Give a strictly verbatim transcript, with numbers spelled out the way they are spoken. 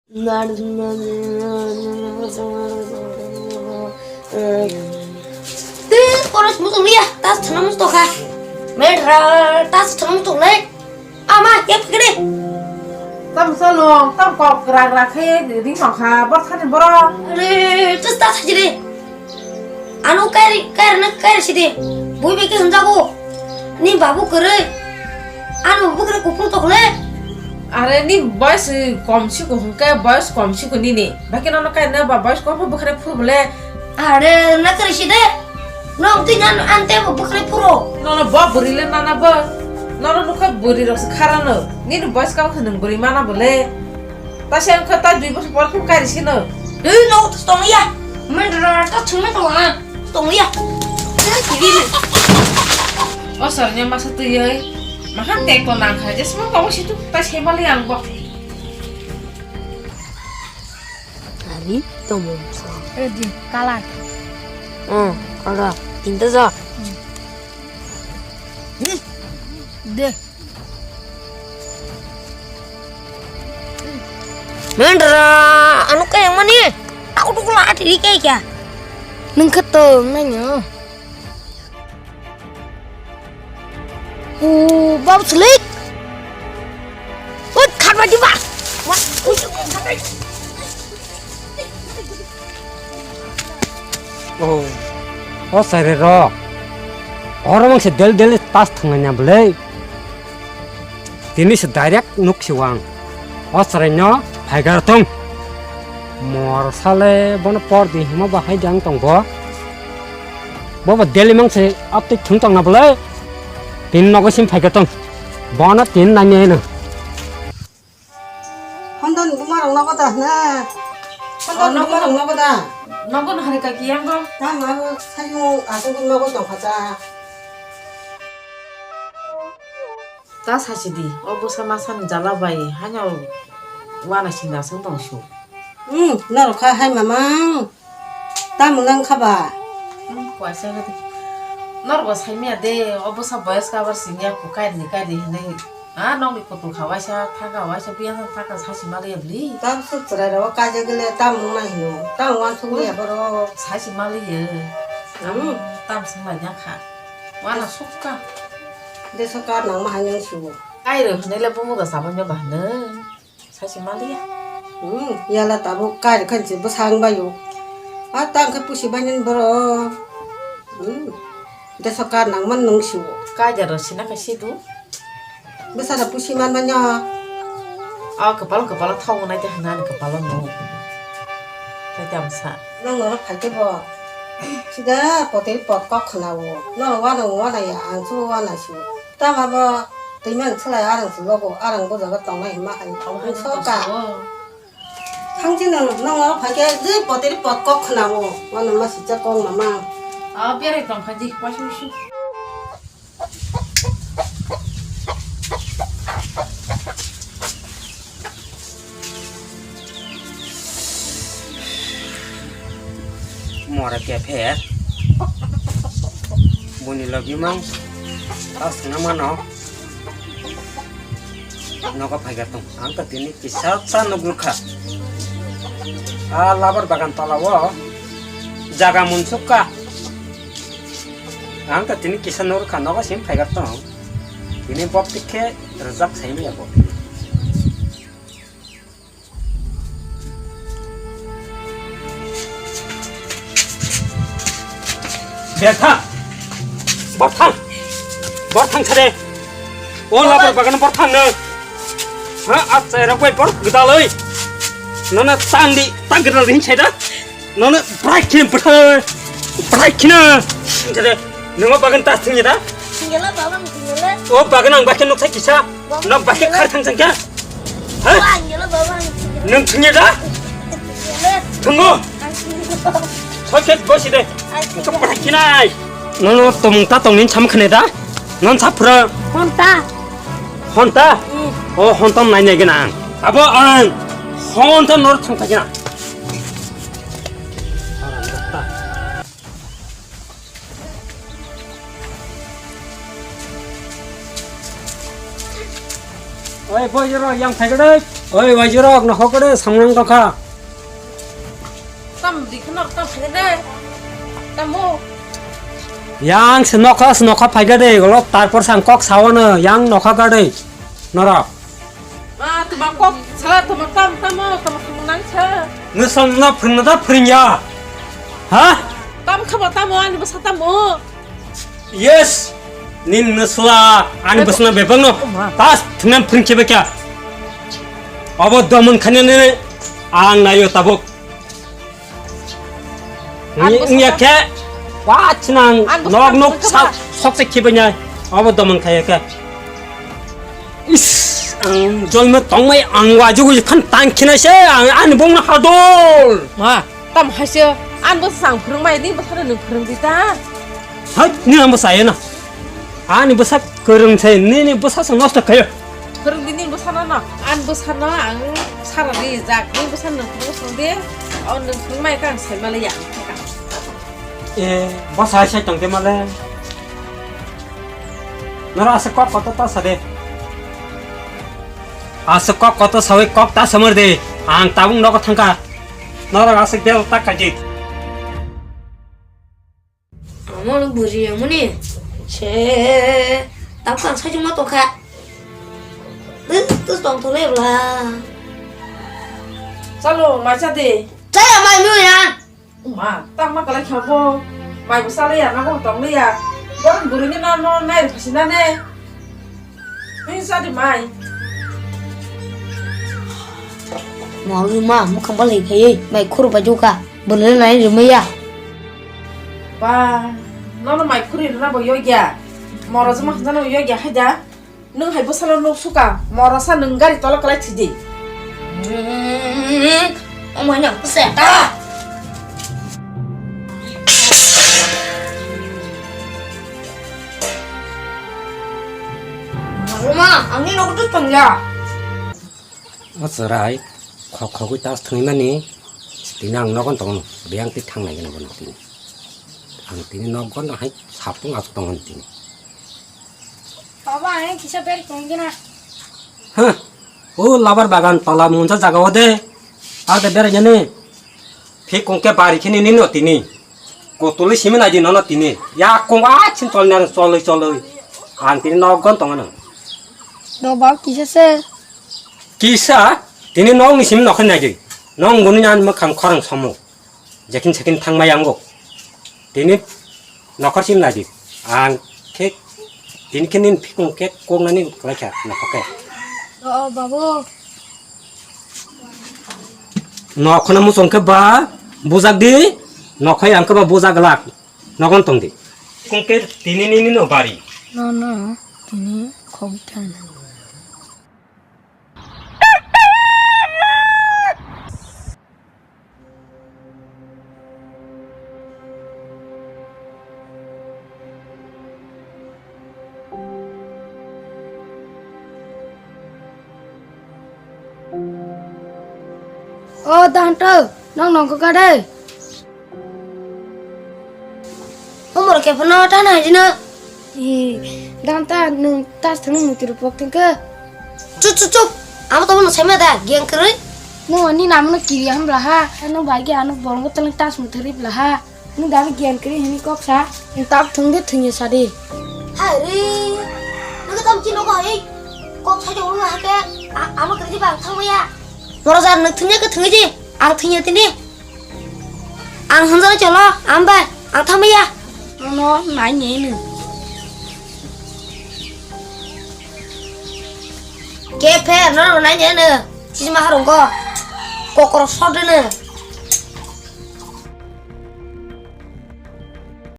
Tei koros muchung liya, tas thana muchung tokha. Medra, tas thana muchung le. Ama, ya phikri. Tam salong, tam kok gra gra khe ring nokha, bor thani boro. Re, tas tas hajire. Ano kairi, kairi na kairi sidi. Bui beke hwnjago. Ni babu kwrwi. Ano babu kwrwi kuphur tokle. Are ni boys kom siku hwnkhe boys kom siku nini. Baki nono kairi na ba boys kom pha bwkhre phur bole. Are na kwrwi sidi. Nong twi nyan ante bo bwkhre phuro. Nono bo bwrwi le nana bo. Nono nukha bwrwi rok se kharano. Nini boys kam khe nwng bwrwi mana bole. Ta se wngkha ta dui bosor por khe kairi sino. Dui no to tong ya. Men ra ta chungna to ha. Tong ya. Kiri men. O sornya masa tu yai. Mahan tek to nang kha. Jesmo kamu situ ta se bali ang bo. Ari tomo. Ready, color. Oh, color. Tinta jo. De. Mendra, anu kaya mani? Aku tuh kula ati di kaya kya? Nengketo nanya. Oh, bab selik. Woi, khat bai di ba. Wah, woi, khat bai. Oh. O sare ro. Oro mang se del del tas thangna bwle. Tini se direct nuk si wang. O sare no phaigar tong. Mor sale bono por di hima bahai dang tong bo. Bobo del mang se apte thung tong na bwle. Tin nogo sim phaigar tong. Bono tin nani no. Honda ni buma rok nogo da na? Honda ni buma rok nogo da? Nogo no hari kaki yang go. Tamo abo sayung asung nogo tong kha cha. Ta sasi di, o bwsa masa ni jala bai, hanya wana sing da sung tong su. Hmm, norok kha hai mamang. Tamo nang kha ba? Hmm, kuaisa gati. Norok bo saimaya de, o bwsa boyos ka abar singya ku kairi ni kairi hinui. Ah, nokni kutul kha waisa, thaka waisa, biyang thaka sasi maliya bli. Tam su chwrai rok kaijak le tam wng nai hino, tam wansuk ya borok. Sasi maliya. Hmm. Tam sung lai jang kha. Wana sukka. Deso kar nang ma hai nang su. Kairo hinui le bumu ga sabon jo ba hinui. Sasi maliya. Hmm, yala tabuk kairo khan se bwsang bayo. A tang khe pusi bainani borok. Hmm. Deso kar nang man nung siwo. Kaida ro sina khe sidu. Bwsano pusi man manya. A kwpal kwpal thok nai te hwnani kwpal no. Tei tamsa. Nang oro phai khe bo. Sida potel pot kok khnawo. No wana wana ya ang chu wana siwo. Tama bo twi mang chwlai arang se logo, arang bo jaga tongnai hima hai. Ang soka. Thang chini nang oro phai khe je poteri pot kok khnawo. Wano ma sijak kok mama. A berai tong kha di, wasu wasu. Mora kephe. Boni logi mang. Tas na mano. Nogo phaigar tong. Ang to tini kisa sa nuk nukha. A labar bagan tola o jaga munsuk ka. Ang to tini kisa nuk nukha, nogo sim phaigar tong. Tini bok tikhe rwjak sai maya bo. Berthang! Borthang! Borthang sade! O labar bagan borthang no! Ha, achai rok bai bor gdaloi! Nono tang di, tang gdal din sai da! Nono brai khin bwthang! Brai khin! Sade! Nungo bagan tas thing da? Tinggal baba, tinggal. O bagan ang bakin nuk sai kisa! Nok bakhe khar thang thang kya? Ha? Baba, ang gelo, baba, ang gelo. Nung thungya da? Ang gelo. Thungo. Ang gelo. Thokhe bosi de. Ang gelo. Ka pura kinai. Nono tomung ta tongni sam khne da? Non sa pura. Honta. Honta? Hmm. O honta nai nai gena. Abo ang. Honta nor thang thang gena. Oi, boy, jero, yang thai gede. Oi, waijorok, nokhok kore samnang tokha. Tam dikhe nok tam phai de. Tamo. Yang se nokha, se nokha phai de, golo tarpor sang kok sawano, yang nokha gade. Norok. Ma, tuma kok sala, tuma tam, tamo, tuma samnang sa. Nusam na phring na da phring ya. Ha? Tam khaba tamo, ani basa tamo. Yes, nin nusla ani bwswkno bebakno tas thwngna phwrwng khe bai kha. Obo domon khainani ang naio tabuk. Wngya khe wachna ang nok nok sok se khibai nai. Obo domon khaiya khe. Is, ang jolma tongmai ang wajugo phan tang khina se ang ani bongno hadol. Ma, tam haise an bo sang phwrwng mai ni bwsano nung phwrwng di ta. Hai, ni ang bwsa yena. Ani bwsa kwrwng se, ni ni bwsa se nosto khayo. Phwrwng di ni bwsano no. An bwsano ang sara di jak ni bwsa nung phwrwng song di. O nung phwrwng mai kang sai male ya. E, bwsa sai tong de male. Nora asa kok koto ta sa de. Aswk kok koto sawi kok ta samar de. Ang tabuk nogo thangkha. Norok aswk bel tak kaji. Amo ni buri amuni. Se tabuk ang sajung ma tongkha. Tus tus tong tole bla. Chalo, mai cha de. Chaya mai mu ya. Ma, tangma kalai kha bo. Mai bo salai ya, na bo tong ya. Bon buri ni no no nai phasinane. Ni sadi mai. Mawlwi ma, mukhang balai phaiwi, mai khuru bai jokha. Bwrwino nai rwmaya. Ba, nono mai khuri rwna bo yogya. Moro jwma hwnjano yogya haida. Nwng hai bwsalo nuk suka. Moro sa nwng gari tolo kwlai thwidi. Omo nang pwseta. Ruma, angni nogo tong ya. O chwrai, khok khogwi tas thwngmani, tini ang nogon tong, biyang twi thangnai gwnang bono tini. Ang tini nogon hai sapung asuk tong tini. Baba, ang kisa beri kong gina. Huh, o labar bagan tola munsa jaga ode, ar de beri jani. Phi kongke bari khini nino tini. Kotoli simi naidi nono tini. Ya kong a chin tol nang choloi choloi. Ang tini nogon tongo nang. Do bab kisa se? Kisa? Tini nong ni simi nokhe naidi. Nong guni nan makhang khorang somo. Jekin sekin thang mai ango. Tini nokhor simi naidi. Ang khe tini khe nin phikung khe kok nani kwlai kha nokhor khe. O babu. Nokhona muchung khe ba bujak di, nokhai ang khe ba bujak glak, nogon tong di. Kung khe tini nini no bari. No, no, tini khogwi thang. O Danto, nong nong kok kade? O moro kephano tana hajino. Ee, Danta, nwng tas thwngwi muitu rwpok thwngkhe? Chup, chup, chup! Amo tamo nwng saima da, giyang kwrwi? Nwng ani namano kiri hwn blaha, ano bai khe ano bolongo twlwng tas muthurwi blaha. Nwng dano gyan kwrwi hwnwi kok sa, nwng tabuk thwng de thwngya sa di. Hai re, nwng tamo chini nogo hai kok sa jok nwng hakhe, a-, amo kwrwi ba ang thangmaya. Morojar nwng thwngya khe thwngwi di, ang thwngya tini. Ang hwnjani cholo, ang bai, ang thangmaya. Nono nai nini. Kepher, nono nai nini. Chini maharongko. Kokoro sodene.